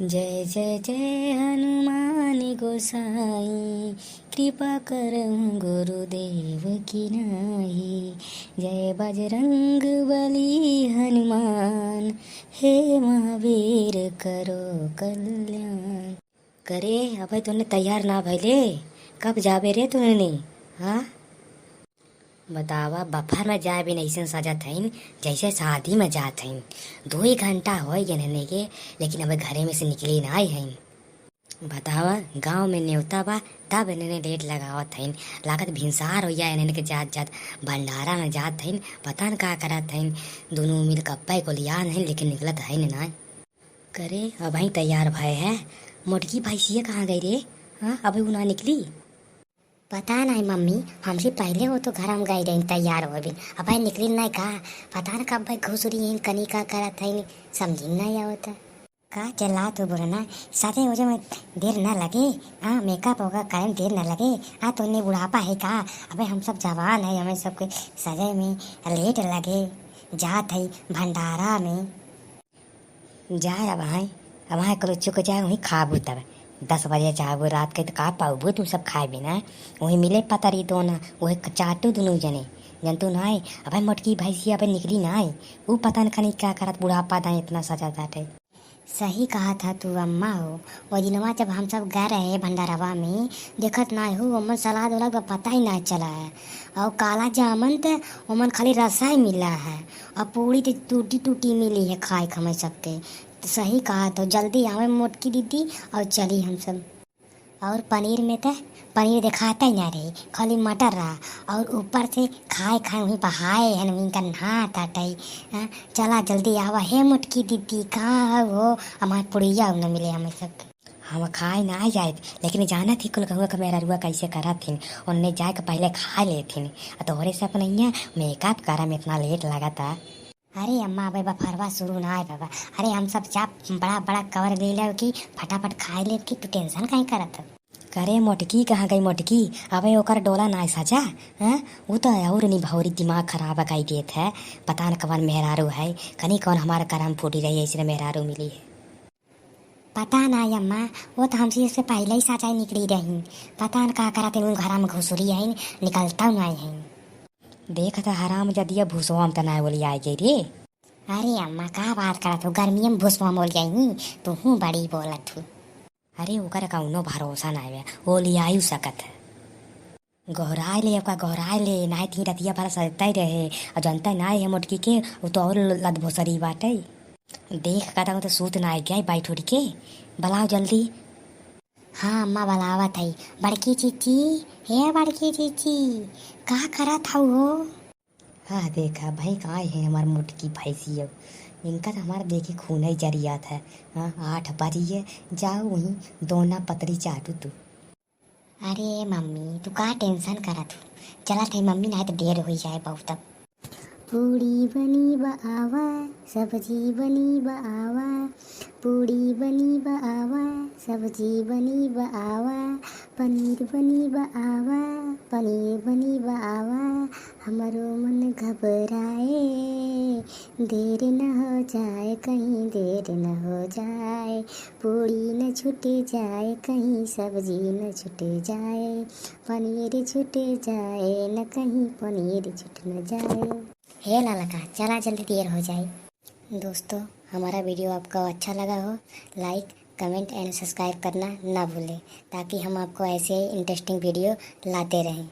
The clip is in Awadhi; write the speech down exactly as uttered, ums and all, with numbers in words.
जय जय जय हनुमान गोसाई, कृपा करहु गुरुदेव की नाई। जय बजरंग बली हनुमान, हे महावीर करो कल्याण। करे, अबे तूने तैयार ना भइले, कब जाबे रे तूने? हाँ, बतावा, बफर में जाए बिन अइसन सजत हइन, जइसे शादी में जात हइन। दुइ घंटा होइ गए हने के, लेकिन अबे घरे में से निकली नाहीं हइन। बतावा, गाँव में नेवता बा, तब इन्हने लेट लगावत हइन। लागत भिनसार होइ जाए इन्हने के जात जात, भंडारा में जात हइन, पता न का करत हइन। दुनू मिल कप्पा को लियान हइन, लेकिन निकलत हइन नाहीं। करे, अबहीं तैयार भए है, मोटकी भैंसिया कहाँ गई रे? हाँ, अबे उ ना निकली? पता नहीं मम्मी, हमसे पहिले वो तो घर में गई रही तैयार होइ बिन, अबे निकली नहीं का? पता न कब भाई घुसरी हैं, कनी का करत है, समझी नहीं आवत है। का चिल्लात हो बोलो ना, सजे वजे में देर न लगे, हाँ, मेकअप होगा करे में देर न लगे, हाँ, तो उन्हें बुढ़ापा है का? अबे हम सब जवान है, हमें सबके सजे में लेट लगे, जात है भंडारा में। जाए अब हैं, अब हैं कलो चुक जाए, वहीं खाबू तब। दस बजे जाबू रात के, तो का पाबू तू सब खाए बिना? वहीं मिले पतरी दोना, वही चाटू दुनू जने। जनतू नाहीं, अबे मोटकी भैंसी अबे निकली नाहीं। ऊ पता न कनी का करत, बुढ़ापा दाएं इतना सजा बाटे। सही कहा था तू अम्मा हो, वो दिनवा जब हम सब गए रहे भंडारवा में, देखत नाहीं हो, ओमन सलाद उलाद का पता ही ना चला है। और काला जामन त ओमन खाली रसा ही मिला है, और पूरी तो टूटी टूटी मिली है खाए के हमें सबके। तो सही कहा तो, जल्दी आवे मोटकी दीदी और चली हम सब। और पनीर में त पनीर देखाता ही ना रहे, खाली मटर रहा, और ऊपर से खाए खाए वहीं बहाए हैं, वहीं का नहा ताटे। हाँ, चला जल्दी आवा, हे मोटकी दीदी, कहाँ है हो? हमार पुड़िया न मिले हमें सबके। हम खाए ना जाइत, लेकिन जानत ही कुल गहुआ के मेहररुआ कैसे करत हिन, उन्हें जाए के पहले खा लेथिन। आ तोहरे से अपनैया मेकअप करे में इतना लेट लगता। अरे अम्मा, अबे बफरवा शुरू ना आए बाबा। अरे हम सब चाप बड़ा बड़ा कवर ले लेव कि फटाफट खाए लेव कि तू टेंशन काहे करत हो? करे मोटकी, कहाँ गई मोटकी? अबे ओकर डोला ना सजा, हैं? उ तो और नहीं भौरी दिमाग खराब कई देत है। पता न कवन मेहरारू है, कनी कौन हमार करम फूटी रही, ऐसे मेहरारू मिली है। पता ना अम्मा, वो तो हमसे इससे पहले ही साचा निकली रही। पता न का करत है, घरा में घुसुरी है, निकलता नहीं है। देख त हराम जदिया भूसवा में त ना ओलियाई गई रे। अरे अम्मा, का बात करत हो? गर्मिया में भूसवा में ओलियाई, तू हूँ बड़ी बोलत हो। अरे ओकर कौनो भरोसा ना है, ओलियाई सकत है। गोहराए ले, ओका गोहराए ले, नाहीं त रतिया भर सजतै रहे, और जनतै नाहीं है मोटकी के, उ तो और लद भोसरी बाटै। देख, कहता हूँ तो सूत ना आए गया, बैठ उठ के, बुलाओ जल्दी। हाँ अम्मा, बुलावत है। बड़की चीची, हे बड़की चीची, का करत हऊ हो? हाँ देखा भाई, का है हमार मोटकी भैंसी हो, इनका तो हमार देखे खून ही जरियात है। हाँ, आठ बजी है, जाओ वहीं दोना पतरी चाटू तू। अरे मम्मी, तू का टेंशन करत हो? चलत है मम्मी, नाहीं तो देर होइ जाए बहुत अब। पूड़ी बनी बा आवा, सब्जी बनी बा आवा, पूड़ी बनी बा आवा, सब्जी बनी बा आवा, पनीर बनी बा आवा, पनीर बनी बा आवा, हमरो मन घबराए, देर न हो जाए, कहीं देर न हो जाए, पूड़ी न छूट जाए, कहीं सब्जी न छूट जाए, पनीर छूट जाए, न कहीं पनीर छूट न जाए। हे लालका, चला जल्दी, देर हो जाए। दोस्तों, हमारा वीडियो आपको अच्छा लगा हो, like, comment and subscribe करना ना भूलें, ताकि हम आपको ऐसे ही इंटरेस्टिंग वीडियो लाते रहें।